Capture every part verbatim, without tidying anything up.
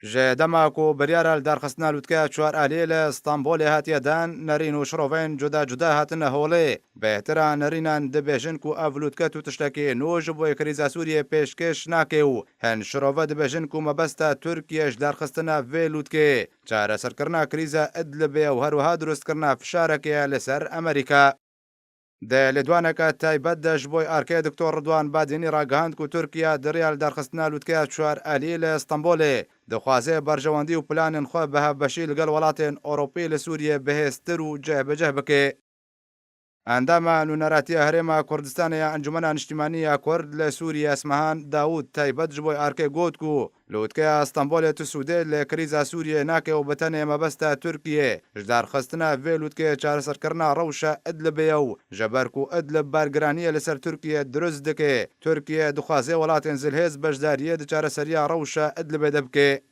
Ji dema ku biryara li darxistina lûtkeya çar aliyê li Stenbolê hatiye dan, nerîn û şirovên cuda cuda hatine holê. Bêhtira nerînan dibêjin ku ev lûtke tu tiştekî nû ji bo krîza Sûriyê pêşkêş nake û hin şirove dibêjin ku mebesta Tirkiye ji darxistina vê lûtkê çareserkirina krîza Idlibê û her wiha dirustkirina fişarekê ye li ser Amerîka. Di lêdwaneke taybet de ji bo arkê Doktor Ridwan Badînî ragihand ku Tirkiye di riya li darxistina lûtkeya çar alî li Stenbolê dixwaze berjewendî û planên xwe bi hevbeşî li gel welatên Ewropî li Sûriyê bihêztir û cihbicih bike. Endama Nûneratiya Herêma Kurdistanê ya Encûmena Niştimanî ya Kurd li Sûriyê Esmehan Dawûd taybet ji bo arkê got ku lûtkeya Stenbolê tu sûdê li krîza Sûriyê nake û bi tenê mebesta Tirkiye ji darxistina vê lûtkê çareserkirina rewşa Idlibê ye û ji ber ku Idlib bargiraniyê li ser Tirkiye dirust dike, Tirkiye dixwaze welatên zilhêz beşdariyê di çareseriya rewşa Idlibê de bike.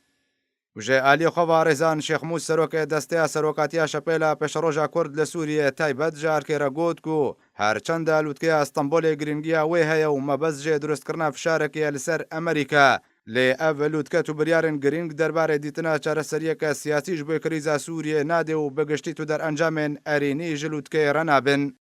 Û ji aliyê xwe ve Rêzan Şêxmûs serokê Desteya Serokatiya Şepêla Pêşeroja Kurd li Sûriyê taybet ji arkê re got ku her çenda lûtkeya Stenbolê girîngiya wê heye û mebest jê dirustkirina fişarekê ye li ser Amerîka. Lê ev lûtke tu biryarên girîng derbarê dîtina çareseriyeke siyasî ji bo krîza Sûriyê nade û bi giştî tu derencamên erênî ji lûtkeyê re nabin.